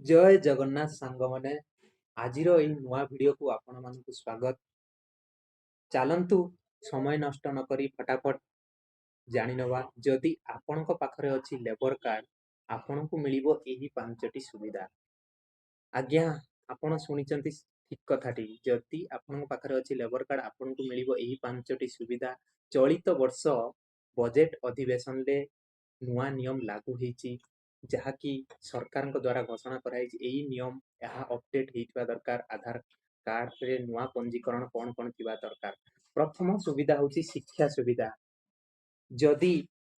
ଜୟ ଜଗନ୍ନାଥ ସାଙ୍ଗମାନେ, ଆଜିର ଏଇ ନୂଆ ଭିଡ଼ିଓକୁ ଆପଣମାନଙ୍କୁ ସ୍ୱାଗତ। ଚାଲନ୍ତୁ, ସମୟ ନଷ୍ଟ ନକରି ଫଟାଫଟ ଜାଣିନେବା। ଯଦି ଆପଣଙ୍କ ପାଖରେ ଅଛି ଲେବର କାର୍ଡ଼, ଆପଣଙ୍କୁ ମିଳିବ ଏହି ପାଞ୍ଚଟି ସୁବିଧା। ଆଜ୍ଞା, ଆପଣ ଶୁଣିଛନ୍ତି ଠିକ କଥାଟି। ଯଦି ଆପଣଙ୍କ ପାଖରେ ଅଛି ଲେବର କାର୍ଡ଼, ଆପଣଙ୍କୁ ମିଳିବ ଏହି ପାଞ୍ଚଟି ସୁବିଧା। ଚଳିତ ବର୍ଷ ବଜେଟ ଅଧିବେଶନରେ ନୂଆ ନିୟମ ଲାଗୁ ହେଇଛି, ଯାହାକି ସରକାରଙ୍କ ଦ୍ୱାରା ଘୋଷଣା କରାଯାଇଛି। ଏହି ନିୟମ ଏହା ଅପଡେଟ୍ ହେଇଥିବା ଦରକାର। ଆଧାର କାର୍ଡ଼ରେ ନୂଆ ପଞ୍ଜୀକରଣ କ'ଣ କ'ଣ ଥିବା ଦରକାର? ପ୍ରଥମ ସୁବିଧା ହେଉଛି ଶିକ୍ଷା ସୁବିଧା। ଯଦି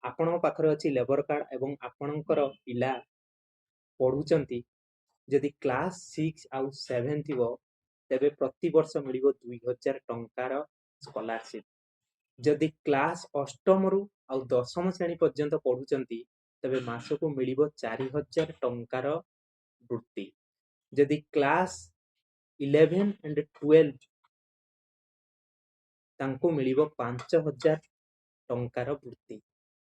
ଆପଣଙ୍କ ପାଖରେ ଅଛି ଲେବର କାର୍ଡ଼ ଏବଂ ଆପଣଙ୍କର ପିଲା ପଢ଼ୁଛନ୍ତି, ଯଦି କ୍ଲାସ୍ 6 ଆଉ 7 ଥିବ, ତେବେ ପ୍ରତିବର୍ଷ ମିଳିବ 2000 ଟଙ୍କାର ସ୍କଲାରସିପ୍। ଯଦି କ୍ଲାସ୍ ଅଷ୍ଟମରୁ ଆଉ ଦଶମ ଶ୍ରେଣୀ ପର୍ଯ୍ୟନ୍ତ ପଢ଼ୁଛନ୍ତି, ତେବେ ମାସକୁ ମିଳିବ 4000 ଟଙ୍କାର ବୃତ୍ତି। ଯଦି କ୍ଲାସ୍ 11 ଆଣ୍ଡ 12, ତାଙ୍କୁ ମିଳିବ 5000 ଟଙ୍କାର ବୃତ୍ତି।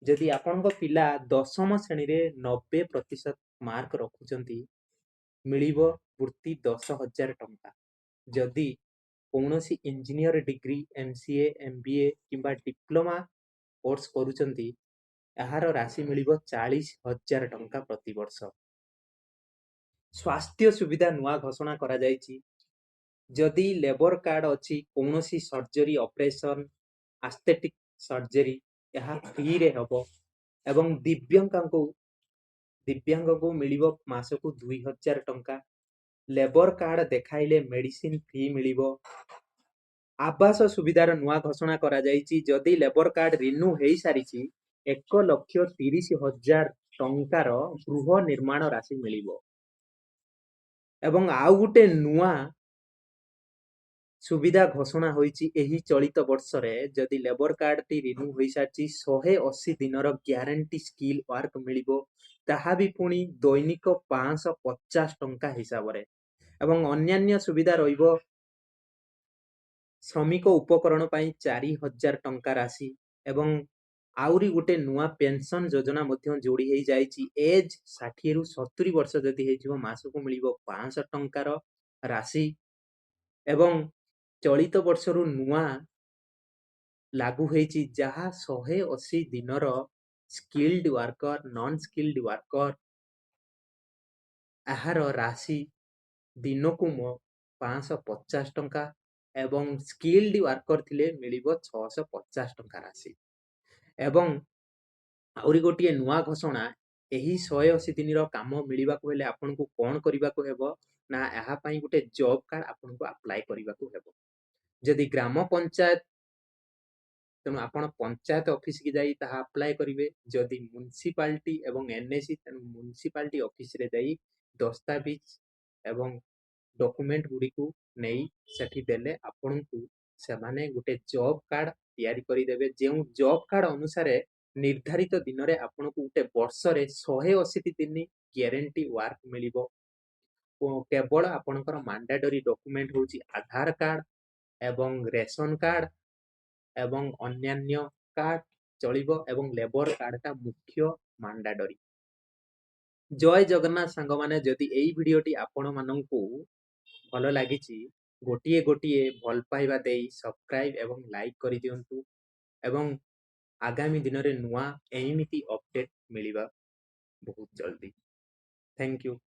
ଯଦି ଆପଣଙ୍କ ପିଲା ଦଶମ ଶ୍ରେଣୀରେ 90% ମାର୍କ ରଖୁଛନ୍ତି, ମିଳିବ ବୃତ୍ତି 10,000 ଟଙ୍କା। ଯଦି କୌଣସି ଇଞ୍ଜିନିୟର ଡିଗ୍ରୀ, ଏମସିଏ, ଏମବିଏ କିମ୍ବା ଡିପ୍ଲୋମା କୋର୍ସ କରୁଛନ୍ତି, ଏହାର ରାଶି ମିଳିବ 40,000 ଟଙ୍କା ପ୍ରତିବର୍ଷ। ସ୍ୱାସ୍ଥ୍ୟ ସୁବିଧା ନୂଆ ଘୋଷଣା କରାଯାଇଛି। ଯଦି ଲେବର କାର୍ଡ଼ ଅଛି, କୌଣସି ସର୍ଜରୀ, ଅପରେସନ, ଆସ୍ଥେଟିକ୍ ସର୍ଜରୀ ଏହା ଫ୍ରିରେ ହେବ ଏବଂ ଦିବ୍ୟାଙ୍ଗକୁ ମିଳିବ ମାସକୁ 2000 ଟଙ୍କା। ଲେବର କାର୍ଡ଼ ଦେଖାଇଲେ ମେଡିସିନ ଫ୍ରି ମିଳିବ। ଆବାସ ସୁବିଧାର ନୂଆ ଘୋଷଣା କରାଯାଇଛି। ଯଦି ଲେବର କାର୍ଡ଼ ରିନ୍ୟୁ ହେଇସାରିଛି, 1,30,000 ଟଙ୍କାର ଗୃହ ନିର୍ମାଣ ରାଶି ମିଳିବ। ଏବଂ ଆଉ ଗୋଟେ ନୂଆ ସୁବିଧା ଘୋଷଣା ହୋଇଛି ଏହି ଚଳିତ ବର୍ଷରେ। ଯଦି ଲେବର କାର୍ଡ଼ଟି ରିନ୍ୟୁ ହୋଇସାରିଛି, 180 ଦିନର ଗ୍ୟାରେଣ୍ଟି ସ୍କିଲ୍ ୱାର୍କ ମିଳିବ, ତାହା ବି ପୁଣି ଦୈନିକ 550 ଟଙ୍କା ହିସାବରେ। ଏବଂ ଅନ୍ୟାନ୍ୟ ସୁବିଧା ରହିବ, ଶ୍ରମିକ ଉପକରଣ ପାଇଁ 4000 ଟଙ୍କା ରାଶି। ଏବଂ ଆହୁରି ଗୋଟେ ନୂଆ ପେନସନ ଯୋଜନା ମଧ୍ୟ ଯୋଡ଼ି ହେଇଯାଇଛି। ଏଜ୍ 60ରୁ 70 ବର୍ଷ ଯଦି ହେଇଯିବ, ମାସକୁ ମିଳିବ 500 ଟଙ୍କାର ରାଶି। ଏବଂ ଚଳିତ ବର୍ଷରୁ ନୂଆ ଲାଗୁ ହେଇଛି, ଯାହା 180 ଦିନର skilled worker, non skilled worker, ଏହାର ରାଶି ଦିନକୁ 550 ଟଙ୍କା ଏବଂ ସ୍କିଲ୍ଡ ୱାର୍କର ଥିଲେ ମିଳିବ 650 ଟଙ୍କା ରାଶି। ଏବଂ ଆହୁରି ଗୋଟିଏ ନୂଆ ଘୋଷଣା, ଏହି 180 ଦିନର କାମ ମିଳିବାକୁ ହେଲେ ଆପଣଙ୍କୁ କ'ଣ କରିବାକୁ ହେବ ନା, ଏହା ପାଇଁ ଗୋଟେ ଜବ୍ କାର୍ଡ଼ ଆପଣଙ୍କୁ ଆପ୍ଲାଏ କରିବାକୁ ହେବ। ଯଦି ଗ୍ରାମ ପଞ୍ଚାୟତ, ତେଣୁ ଆପଣ ପଞ୍ଚାୟତ ଅଫିସକି ଯାଇ ତାହା ଆପ୍ଲାଏ କରିବେ। ଯଦି ମ୍ୟୁନିସିପାଲିଟି ଏବଂ ଏନ୍ଏସି, ତେଣୁ ମ୍ୟୁନିସିପାଲିଟି ଅଫିସରେ ଯାଇ ଦସ୍ତାବିଜ ଏବଂ ଡକୁମେଣ୍ଟ ଗୁଡ଼ିକୁ ନେଇ ସେଠି ଦେଲେ ଆପଣଙ୍କୁ ସେମାନେ ଗୋଟେ ଜବ୍ କାର୍ଡ଼ ତିଆରି କରିଦେବେ, ଯେଉଁ ଜବ୍ କାର୍ଡ଼ ଅନୁସାରେ ନିର୍ଦ୍ଧାରିତ ଦିନରେ ଆପଣଙ୍କୁ ଗୋଟେ ବର୍ଷରେ 180 ଦିନ ଗ୍ୟାରେଣ୍ଟି ୱାର୍କ ମିଳିବ। କେବଳ ଆପଣଙ୍କର ମାଣ୍ଡାଟୋରୀ ଡକୁମେଣ୍ଟ ହେଉଛି ଆଧାର କାର୍ଡ଼ ଏବଂ ରେସନ କାର୍ଡ଼ ଏବଂ ଅନ୍ୟାନ୍ୟ କାର୍ଡ଼ ଚଳିବ ଏବଂ ଲେବର କାର୍ଡ଼ଟା ମୁଖ୍ୟ ମାଣ୍ଡାଟୋରୀ। ଜୟ ଜଗନ୍ନାଥ ସାଙ୍ଗମାନେ। ଯଦି ଏଇ ଭିଡ଼ିଓଟି ଆପଣମାନଙ୍କୁ ଭଲ ଲାଗିଛି, ଗୋଟିଏ ଗୋଟିଏ ଭଲ ପାଇବା ଦେଇ ସବସ୍କ୍ରାଇବ୍ ଏବଂ ଲାଇକ୍ କରିଦିଅନ୍ତୁ ଏବଂ ଆଗାମୀ ଦିନରେ ନୂଆ ଏମିତି ଅପଡେଟ୍ ମିଳିବା ବହୁତ ଜଲ୍ଦି। Thank you.